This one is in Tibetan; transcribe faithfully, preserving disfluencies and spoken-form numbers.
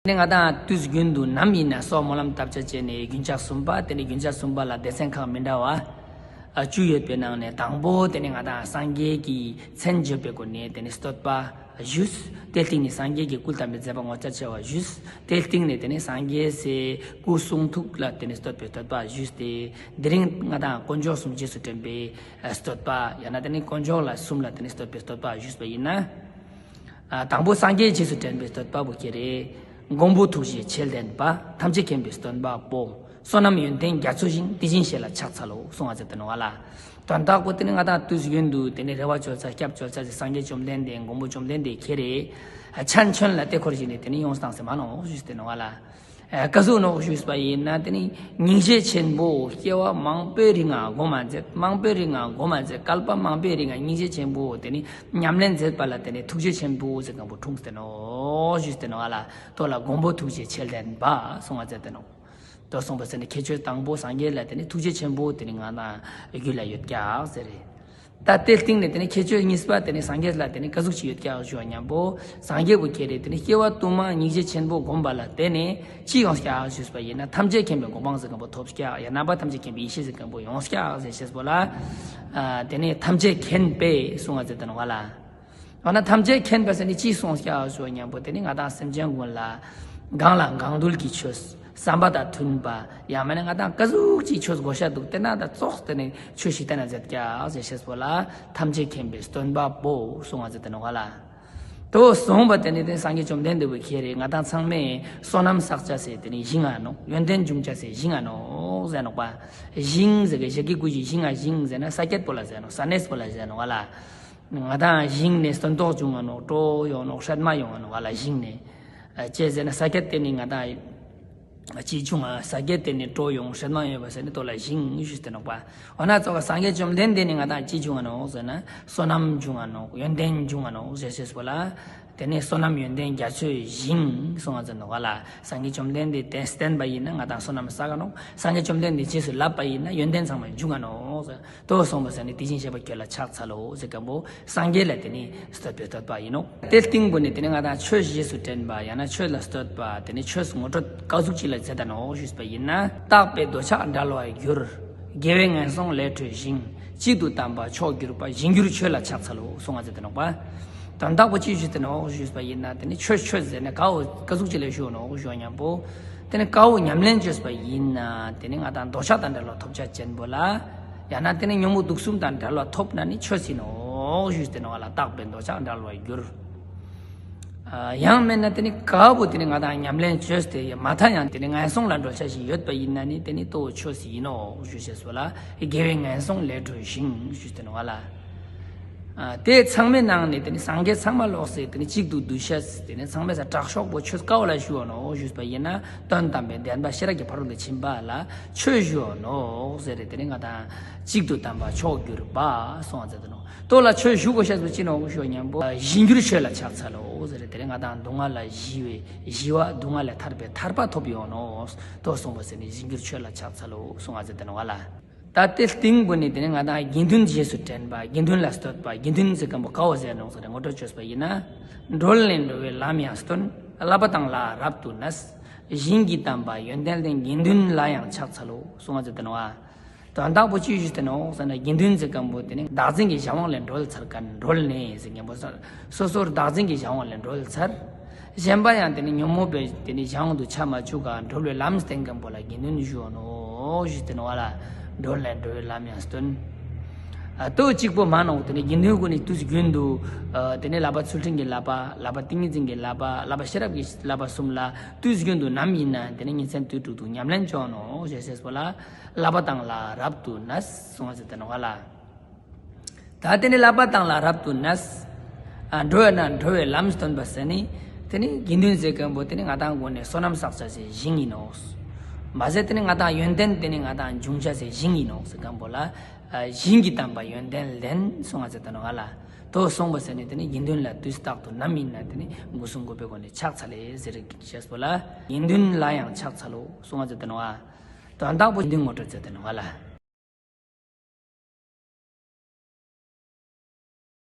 དེ་ནས་ང་དང་དུས་རྒྱུན་དུ་ནམ་ཡིན་ན་སོགས་སྨོན་ལམ་བཏབ་བྱ་བྱས་ནས་རྒྱུན་ཆགས་གསུམ་པ། དེ་ནས་རྒྱུན་ཆགས་གསུམ་པ་ལ་སྡེ་ཚན་ཁག་མི་འདྲ་བ་ཨ་བཅུ་ཡོད་པའི་ནང་ནས་དང་པོ་དེ་ནས་ང་དང་སངས་རྒྱས་ཀྱི་མཚན་བརྗོད་པའི་སྒོ་ནས་དེ་ནས་བསྟོད་པ་ཞུས། དེའི་སྟེང་ནས་སངས་རྒྱས་ཀྱི་སྐུ་དམ་པའི་མཛད་པ་ངོ་མཚར་ཆེ་བ་ཞུས། དེའི་སྟེང་ནས་དེ་ནས་སངས་རྒྱས་སའི་སྐུ་གསུང་ཐུགས་ལ་དེ་ནས་བསྟོད་པའི་བསྟོད་པ་ཞུས་ཏེ། དེ་རིང་ང་དང་དཀོན་མཆོག་གསུམ་རྗེས་སུ་དྲན་པའི་བསྟོད་པ། ཡང་ན་དེ་ནས་དཀོན་མཆོག་ལ་གསུམ་ལ་དེ་ནས་བསྟོད་པའི་བསྟོད་པ་ཞུས་པ་ཡིན་ན། ཨ་དང་པོ་སངས་རྒྱས་རྗེས་སུ་དྲན་པའི་བསྟོད་པ་པོ་ཁྱེད་རེད། མགོན་པོ་ཐུགས་རྗེ་ཆེ་ལྡན་པ། ཐམས་ཅད་མཁྱེན་པའི་སྟོན་པ་པོ། བསོད་ནམས་ཡོན་ཏན་རྒྱ་མཚོ་བཞིན། དེ་བཞིན་གཤེགས་ལ་ཕྱག་འཚལ་ལོ། གསུང་བ་མཛད་དེ་ནོག་ལ། དོན་དག་པོ་དེ་ནི་ང་དང་དུས་རྒྱུན་དུ་དེ་ནི་རེ་བ་བཅོལ་ས་སྐྱབས་བཅོལ་ས་ཟེར་སངས་རྒྱས་བཅོམ་ལྡན་འདས་མགོན་པོ་བཅོམ་ལྡན་འདས་ཁྱེད་རེད། ཨ་ཆན་ཆོན་ལ་དེ་འཁོར་བཞིན་ནས་དེ་ནི་ཡོངས་བཏང་ཟེར་མ་ནོག་ཞུས་ཏེ་ནོག་ལ། ཨ་ཀ་ཟུག་ནོག་ཞུས་པ་ཡིན་ན་དེ་ནི་སྙིང་རྗེ་ཆེན་པོ་སྐྱེ་བ་མང་པོའི་རིང་ང་སྒོམ་མཛད། མང་པོའི་རིང་ང་སྒོམ་མཛད། བསྐལ་པ་མང་པོའི་རིང་ང་སྙིང་རྗེ་ཆེན་པོ་དེ་ནི་ཉམས་ལེན་མཛད་པ་ལ་དེ་ནི་ཐུགས་རྗེ་ཆེན་པོ་ཟེར་མཁན་པོ་འཁྲུངས་ཏེ་ནོག་ཞུས་ཏེ་ནོག་ལ། དོ་ལ་མགོན་པོ་ཐུགས་རྗེ་ཆེ་ལྡན་པ་གསུང་བ་མཛད་དེ་ནོག། དོ་གསུངས་པ་ཟེར་ནི་ཁྱད་ཆོས་དང་པོ་སངས་རྒྱས་ལ་དེ་ནི་ཐུགས་རྗེ་ཆེན་པོ་དེ་ནི་ང་དང་རྒྱུད་ལ་ཡོད་ཀྱག་ཟེར་རེད། ད་དེ་སྟེང་ནས་དེ་ནི་ཁྱད་ཆོས་གཉིས་པ་དེ་ནི་སངས་རྒྱས་ལ་དེ་ནི་ཀ་ཟུག་ཅིག་ཡོད་ཀྱག་ཞུ་བ་མཉམ་པོ། སངས་རྒྱས་པོ་ཁྱེད་རེད། དེ་ནི་སྐྱེ་བ་དུ་མ་སྙིང་རྗེ་ཆེན་པོ་བསྒོམས་པ་ལ་བརྟེན་ནས་ཅི་ཡོང་ཀྱག་ཞུས་པ་ཡིན་ན་ཐམས་ཅད་མཁྱེན་པའི་གོ་འཕང་ཟེར་མཁན་པོ་ཐོབ་ཀྱག། ཡང་ན་པ་ཐམས་ཅད་མཁྱེན་པའི་ཡེ་ཤེས་ཟེར་མཁན་པོ་ཡོང་ཀྱག་ཟེར་ཤེས་པོ་ལ། ཨ་དེ་ནི་ཐམས་ཅད་མཁྱེན་པས་གསུང་བ་མཛད་དེ་ནོག་ལ། འོ་ན་ཐམས་ཅད་མཁྱེན་པ་ཟེར་ནི་ཅི་གསུངས་ཀྱག་ཞུ་བ་མཉམ་པོ་དེ་ནི་ང་དང་སེམས་ཅན་ཀུན་ལ་གང་ལ་གང་འདུལ་གྱི་ཆོས་བསམ་པ་དང་མཐུན་པ། ཡང་མིན་ན་ང་དང་ཀ་ཟུག་ཅིག་ཆོས་དགོས་ཤ་འདུག་དེ་ན་ད་ཙོགས་དེ་ནི་ཆོས་ཤིག་བསྟན་ན་མཛད་ཀྱག་ཟེར་ཤེས་པོ་ལ་ཐམས་ཅད་མཁྱེན་པའི་སྟོན་པ་པོ་གསུང་བ་མཛད་དེ་ནོག་ལ། དོ་གསུངས་པ་དེ་ནི་དེ་སངས་རྒྱས་བཅོམ་ལྡན་འདས་པོ་ཁྱེད་རེད། ང་དང་ཚང་མས་བསོད་ནམས་བསགས་བྱ་ཟེར་དེ་ནི་ཞིང་ང་ནོག། ཡོན་ཏན་འབྱུང་བྱ་ཟེར་ཞིང་ང་ནོག་ཟེར་ནོག་པ། ཞིང་ཟེར་གི་ཞིག་གི་སྐུ་ཞིག་ཞིང་ང་ཞིང་ཟེར་ན་ས་སྐྱེད་པོ་ལ་ཟེར་ནོག། ས་གནས་པོ་ལ་ཟེར་ནོག་ལ། ང་དང་ཞིང་ནས་སྟོན་ཐོག་བྱུང་ང་ནོག། སྤྲོ་ཡོང་ནོག། སྲན་མ་ཡོང་ང་ནོག་ལ། ཞིང་ནས་ཨ་ཅེ་ཟེར་ན་ས་སྐྱེད་དེ་ནི་ང་དང་ཅི་བྱུང་ང་། ས་སྐྱེད་དེ་ནི་སྤྲོ་ཡོང་སྲན་མ་ཡོང་བ་ཟེར་ནི་དོ་ལ་ཞིང་ཞུས་ཏེ་ནོག་པ། འོ་ན་ཙོགས་སངས་རྒྱས་བཅོམ་ལྡན་འདས་ནི་ང་དང་ཅི་བྱུང་ང་ནོག་ཟེར་ན་བསོད་ནམས་བྱུང་ང་ནོག། ཡོན་ཏན་བྱུང་ང་ནོག་ཟེར་ཤེས་པོ་ལ། དེ་ནས་བསོད་ནམས་ཡོན་ཏན་རྒྱ་མཚོའི་ཞིང་གསུང་བ་ཟེར་ནོག་ལ། སངས་རྒྱས་བཅོམ་ལྡན་འདས་དེ་བསྟན་པ་ཡིན་ན་ང་དང་བསོད་ནམས་བསགས་ནོག། སངས་རྒྱས་བཅོམ་ལྡན་འདས་རྗེས་སུ་བསླབ་པ་ཡིན་ན་ཡོན་ཏན་ཚང་མ་འབྱུང་ང་ནོག་ཟེར། དོ་གསུངས་པ་ཟེར་ནི་དེ་བཞིན་གཤེགས་པ་ཁྱོད་ལ་ཕྱག་འཚལ་ལོ་ཟེར་མཁན་པོ་སངས་རྒྱས་ལ་དེ་ནི་བསྟོད་པའི་བསྟོད་པ་ཡིན་ནོག། དེ་སྟེང་པོ་ནི་དེ་ནི་ང་དང་ཆོས་རྗེས་སུ་དྲན་པ་ཡང་ན་ཆོས་ལ་བསྟོད་པ་དེ་ནི་ཆོས་ངོ་སྤྲོད་ཀ་ཟུག་ཅིག་ལ་མཛད་ད་ནོག་ཞུས་པ་ཡིན་ན། རྟག་པའི་འདོད་ཆགས་བྲལ་བར་འགྱུར། དགེ་བའི་ངན་སོང་ལས་གྲོལ་ཞིང་། གཅིག་ཏུ་དམ་པ་མཆོག་གྱུར་པ། ཞིང་གྱུར་ཆོས་ལ་ཕྱག་འཚལ་ལོ་གསུང་བ་མཛད་དེ་ནོག་པ། དོན་དག་པོ་ཅི་ཞུས་ཏེ་ནོག་ཞུས་པ་ཡིན་ན་དེ་ནི་ཆོས་ཆོས་ཟེར་ནས་ཀ་བོ་ཀ་ཟུག་ཅིག་ལ་ཞུ་ནོག་ཞུ་བ་མཉམ་པོ། དེ་ནི་ཀ་བོ་ཉམས་ལེན་བཅོས་པ་ཡིན་ན་དེ་ནི་ང་དང་འདོད་ཆགས་དང་བྲལ་བ་ཐོབ་བྱ་ཅན་པོ་ལ། ཡང་ན་དེ་ནི་ཉོན་མོངས་དུག་གསུམ་དང་བྲལ་བ་ཐོབ་ན་ནི་ཆོས་ཡིན་ནོག་ཞུས་ཏེ་ནོག་ལ། རྟག་པའི་འདོད་ཆགས་བྲལ་བར་འགྱུར། ཨ་ཡང་མིན་ན་དེ་ནི་ཀ་བོ་དེ་ནི་ང་དང་ཉམས་ལེན་བཅོས་ཏེ་མ་མཐའ་ཡང་དེ་ནི་ངན་སོང་ལ་འགྲོ་བྱ་ཞིག་ཡོད་པ་ཡིན་ན་ནི་དེ་ནི་ལྟོ་ཆོས་ཡིན་ནོག་ཞུ་ཤེས་པོ་ལ། དགེ་བའི་ངན་སོང་ལས་གྲོལ་ཞིང་ཞུས་ཏེ་ནོག་ལ། ཨ་དེ་ཚང་མའི་ནང་ནས་དེ་ནི་སངས་རྒྱས་ཚང་མ་ལོག་སེ་དེ་ནི་གཅིག་ཏུ་བསྡུ་ཤེས་དེ་ནི་ཚང་མའི་ས་དྲག་ཤོས་པོ་ཆོས་ཀ་བོ་ལ་ཞུ་བ་ནོག་ཞུས་པ་ཡིན་ན་དོན་དམ་པའི་བདེན་པ་ཤེས་རབ་ཀྱི་ཕ་རོལ་ཏུ་ཕྱིན་པ་ལ་ཆོས་ཞུ་བ་ནོག་ཟེར་རེད། དེ་ནི་ང་དང་གཅིག་ཏུ་དམ་པ་མཆོག་གྱུར་པ་གསུང་བ་མཛད་དེ་ནོག། དོ་ལ་ཆོས་ཞུ་དགོས་ཤེས་པོ་ཅི་ནོག་ཞུ་བ་མཉམ་པོ་ཞིང་གྱུར་ཆོས་ལ་ཕྱག་འཚལ་ལོ་ཟེར་རེད། དེ་ནི་ང་དང་སྡུག་བསྔལ་ལ་ཞི་བའི་ཞི་བ་སྡུག་བསྔལ་ལས་ཐར་པའི་ཐར་པ་ཐོབ་ཡོང་ནོག། དོ་གསུངས་པ་ཟེར་ནི་ཞིང་གྱུར་ཆོས་ལ་ཕྱག་འཚལ་ལོ་གསུང་བ་མཛད་དེ་ནོག་ལ། ད་དེ་སྟེང་པོ་ནི་དེ་ནི་ང་དང་དགེ་འདུན་རྗེས་སུ་དྲན་པ། དགེ་འདུན་ལ་བསྟོད་པ། དགེ་འདུན་ཟེར་མཁན་པོ་ཀ་བོ་ཟེར་ནོག་ཟེར་ངོ་སྤྲོད་བཅོས་པ་ཡིན་ན། གྲོལ་ནས་འགྲོ་བའི་ལམ་ཡང་སྟོན། བསླབ་པ་དང་ལའང་རབ་ཏུ་གནས། ཞིང་གི་དམ་པ་ཡོན་ཏན་ལྡན། དགེ་འདུན་ལ་ཡང་ཕྱག་འཚལ་ལོ་གསུང་བ་མཛད་དེ་ནོག་པ། དོན་དག་པོ་ཅི་ཞུས་ཏེ་ནོག་ཟེར་ན་དགེ་འདུན་ཟེར་མཁན་པོ་དེ་ནི་བདག་འཛིན་གྱི་གཞན་དབང་ལས་གྲོལ་ཚར་མཁན། གྲོལ་ནས་ཟེར་མཁན་པོ་སོ་སོར་བདག་འཛིན་གྱི་གཞན་དབང་ལས་གྲོལ་ཚར། གཞན་པ་ཡང་དེ་ནི་ཉོན་མོངས་པའི་དེ་ནི་གཞན་དབང་དུ་ཆ་མ་བཅུག་ག་གྲོལ་བའི་ལམ་བསྟན་མཁན་པོ་ལ་དགེ་འདུན་ཞུ་བ་ནོག་ཞུས་ཏེ་ནོག་པ་ལ། གྲོལ་ནས་འགྲོ་བའི་ལམ་ཡང་སྟོན། ཨ་ལྟོས་གཅིག་པོ་མ་ནོག། དེ་ནི་དགེ་འདུན་ཀུན་ནི་དུས་རྒྱུན་དུ་ཨ་དེ་ནི་བསླབ་པ་ཚུལ་ཁྲིམས་ཀྱི་བསླབ་པ། བསླབ་པ་ཏིང་ངེ་འཛིན་གྱི་བསླབ་པ། བསླབ་པ་ཤེས་རབ་ཀྱི་བསླབ་པ་གསུམ་ལ་དུས་རྒྱུན་དུ་ནམ་ཡིན་ན་དེ་ནི་ཉིན་མཚན་དུས་དྲུག་ཏུ་ཉམས་ལེན་བཅོ་ནོག་ཞེས་ཟེར་བ་ལ། བསླབ་པ་དང་ལའང་རབ་ཏུ་གནས་གསུང་བ་ཟེར་ཏེ་ནོག་པ་ལ། ད་དེ་ནི་བསླབ་པ་དང་ལ་རབ་ཏུ་གནས། ཨ་འགྲོ་བས་ན་འགྲོ་བའི་ལམ་སྟོན་པ་ཟེར་ནི། དེ་ནི་དགེ་འདུན་ཟེར་མཁན་པོ་དེ་ནི་ང་དང་ངོས་ནས་བསོད་ནམས་བསགས་བྱ་ཟེར་ཞིང་ཡིན་ནོག། མ་ཟད་དེ་ནི་ང་དང་ཡོན་ཏན་དེ་ནི་ང་དང་འབྱུང་བྱ་ཟེར་ཞིང་ཡིན་ནོག་ཟེར་མཁན་པོ་ལ། ཨ་ཞིང་གི་དམ་པ་ཡོན་ཏན་ལྡན་གསུང་བ་ཟེར་ཏེ་ནོག་པ་ལ། དོ་གསུངས་པ་ཟེར་ནི་དེ་ནི་དགེ་འདུན་ལ་དུས་རྟག་ཏུ་ནམ་ཡིན་ན་དེ་ནི་སྒོ་གསུམ་གུས་པའི་སྒོ་ནས་ཕྱག་འཚལ་ལེ་ཟེར་ཞེས་པོ་ལ། དགེ་འདུན་ལ་ཡང་ཕྱག་འཚལ་ལོ་གསུང་བ་ཟེར་ཏེ་ནོག་པ། དོན་དག་པོ་དགེ་འདུན་ངོ་སྤྲོད་མཛད་དེ་ནོག་པ་ལ།